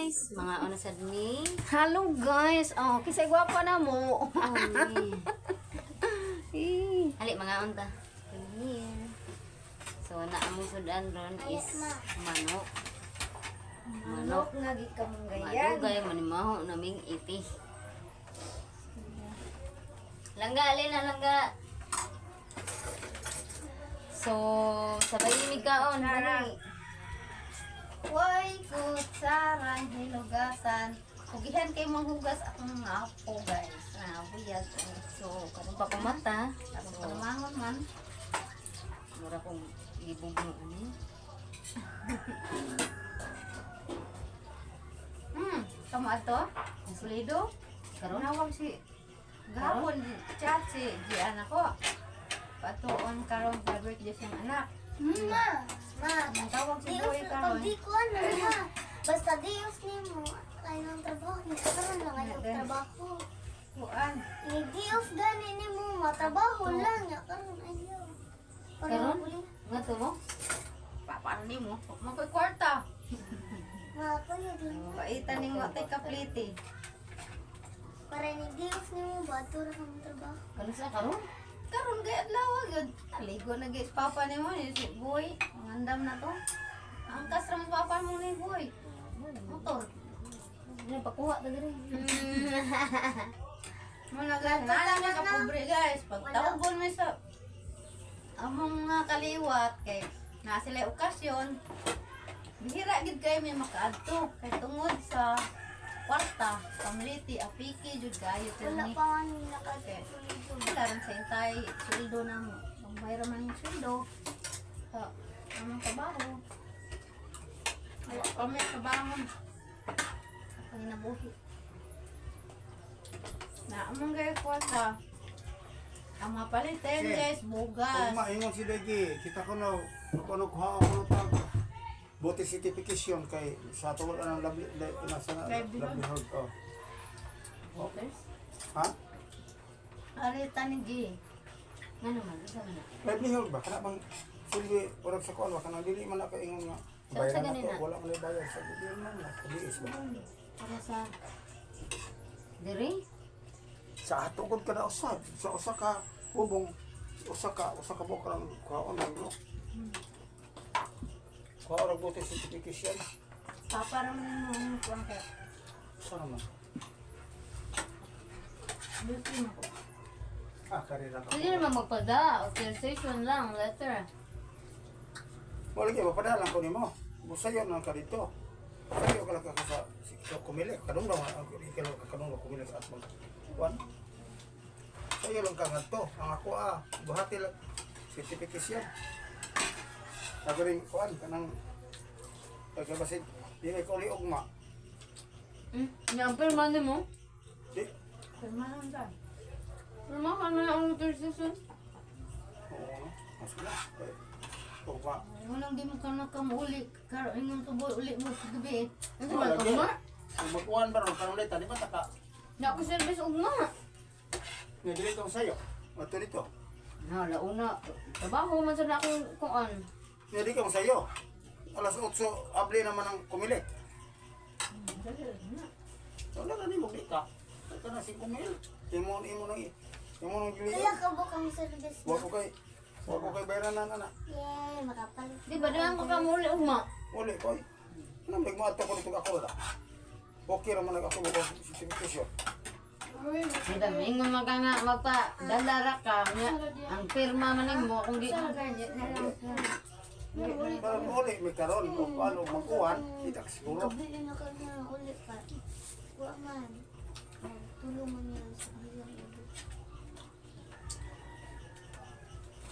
Guys, mga una sad ni. Hello guys. Oh, kisay gwapa na mo. Oh, ni. Eh. Hali mga unta. Come here. So na among sudan ron is manok. Manok nga gikamanggayan. Madugay manimaho naming iti. Langga, alin na langga. So, sabay mi kaon dali. Way kutsaran hinugasan. Kugihan kay manghugas akong mga apo guys. Na buyag. So, karon pa kumata. Karon So, pa namangon man. mura kong gibugno ani. Kamo ato? Pulido? Karon? Nawag si gahapon chat si Gian ako. Patuon karon sa birthday siyang anak. Ma, ma, Ang tawag si Dios, Boy pag karon. di ko ano, ma. Basta Dios nimo, ay ng trabaho, nagkaroon lang ay ng trabaho. Kuan. Ni Dios gani nimo, matrabaho lang, ya karon ay Dios. Para Karon? uli. Nga to mo? Pa, paano nimo? Mo koy kwarta. Ma, payag lang. Paitan ning wa tay kaplite. Para ni Dios nimo ba, tura ka mong trabaho. Karon sa karon? Karon gay adlaw gyud. Taligo na gyud sa papa nimo ni si Boy. Ang andam na to. Angkas ra man sa papa mo ni Boy. Motor. Ano pakuha ta diri? Muna guys, nana mi ka pobre guys. Pagtawgon mi sa among mga kaliwat kay na sila okasyon. Bihira gid kay mi makaadto kay tungod sa kwarta, pamliti, apiki jud kayo Wala ni. pa man ni nakatuloy. Wala rin sa intay sweldo na mo. Pambayra man yung sweldo sa among trabaho. Wala kami trabaho. Sa panginabuhi. Na among gay kwarta. Ang mga palitin Sige. guys, bugas. Kung maingon si Degi, kita ko na, ako na kuha ako na tag. Bote certification kay sa ato wala nang labli, nasa na Livelihood. livelihood. Oh. Oh. Ha? Arita ni G. Nga naman, isa man na. Livelihood ba? Kana bang silbi urag sa kuan wa kanang dili man na kaingon nga Sa- sa bayaran na ganina? to, wala man na bayad sa gobyerno na diis ba? Para sa diri? Sa ato gud kada usa, sa usa ka bubong, usa ka buok lang kuhaon lang no. Kuha ra bote certification. Papa raman mo ang kuwan kay. Sa naman? Luto mo ko. Ah, karera ka. Pwede naman magpada. Authorization lang, letter. Wala gyud mapadalan ko nimo. Busayo nang ka dito. Sayo ka lang ka sa Kumilik. Kadung daw ang ikaw ka kadung daw Kumilik at mag kuan. Sayo lang ka ngadto. Ang ako ah, buhati lang certification. Ako rin kuan kanang pagkabasid di may kauli ugma. Nga, pirma ni mo? Di. Pirmahan ka. Pirma ka na ang authorization. Oo no. Mas na. Ugma. Walang di mo ka nakamuli. Karon ingon to boy uli mo sa gabi eh. Ano ba ito, ma? Kung magkuan ba ron karon leta di ba ta ka? Nga ako service ugma. Nga dili tong sayo. Ato dito. Na, launa. Trabaho man sa na akong kuan. Nga di ka sayo. Alas 8 abli naman ang Kumilik. Wala na nimo di ka. Ka na 5 mil. Imo imo nang imo nang gili. Wala ka ba kang service Wa na? ko kay wa ko kay bayaran na na. Yay, makapalit. Di ba, di ko kamuli ugma. Uli koy. Ano mig mo ato ko dito ako la. Okay ra man ako ko certification. Hindi, ingon man ka nga, magpa, dalara ka, nga, ang pirma man mo, kung di, Para uli mi karon o ano magkuan kita siguro. Kabili na kami ng uli pa. Wa man. Oh, tulungan niya sa bilang ito.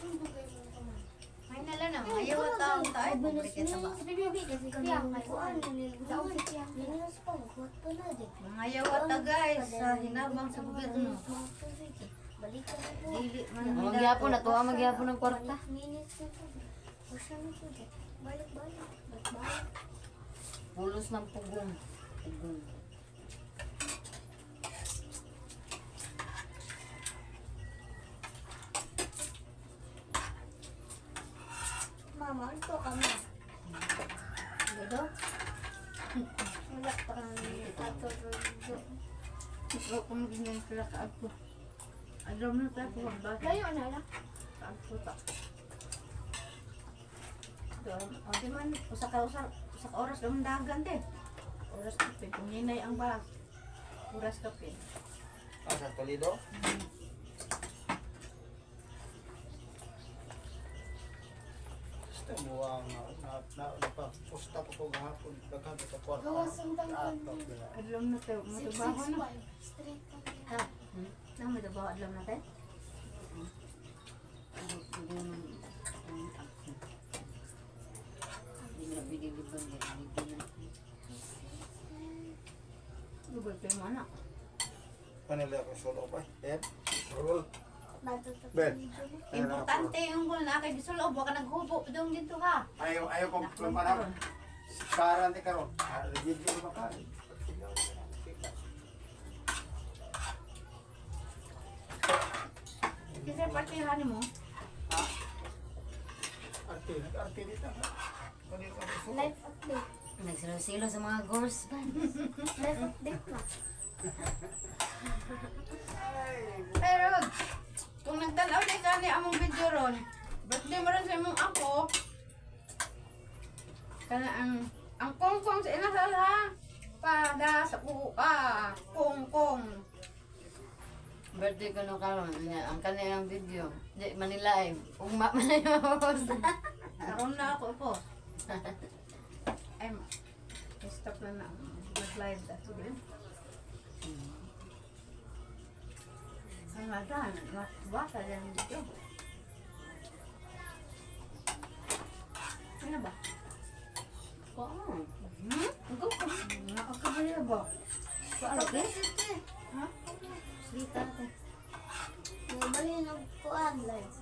Ano ba kayo mga kaman? Ay nala na, ayaw at taong tayo. Pobre kita ba? Mga yawa ta guys sa hinabang sa gobyerno. Dili man ang Magyapon na to, ah, magyapon ng kwarta. Balik balik balik balik. Pulos ng pugong. Pugong. Mama, ano ka ma? Dodo. Wala pa kami ato rodo. Ikaw kung ganyan sila kaagpo. Alam na tayo kung ba. Layo na lang. Kaagpo ta. Doon, o di man, usa ka oras lumundagan de. Oras kape, puminay ang bas. Oras kape. Ah, sa Toledo. Gusto mo ang na na napapusta ko ko gahapon daghan sa kwarta. Gawas ang tangkon. Adlaw na tayo, matubaho na. 665. Straight kami. Ha? Na, matubaho adlaw na tayo? Google Pay mo na. Kanila ko solo ba? Ben. Roll. Bato to Ben. Toledo. Importante yung goal na kay Bisulo, baka naghubo pa dong dito ha. Ayaw ayaw ko plumana. Karan di karon. Ah, video ba ka? Kasi partihan mo. Arte, arte dito. Kanila ko solo. Life update. Nagsilo-silo sa mga girls ba? Life update pa. Pero kung nagtanaw na ka ni among video ron, birthday mo ron sa imong ako. Kana ang kongkong sa inasal ha. Pada sa buka, kongkong. Birthday ko no karon, niya, ang kanilang video. Di Manila eh. Ugma man na yung post. Karon na ako po. Ay, stop na na. Mag-live na to din. Ay, madan. Mas bata din dito. Ano ba? Oo. Hmm? Go ko. Nakakabaya ba? Paano ba? Ha? Slita. May balin og kuan live.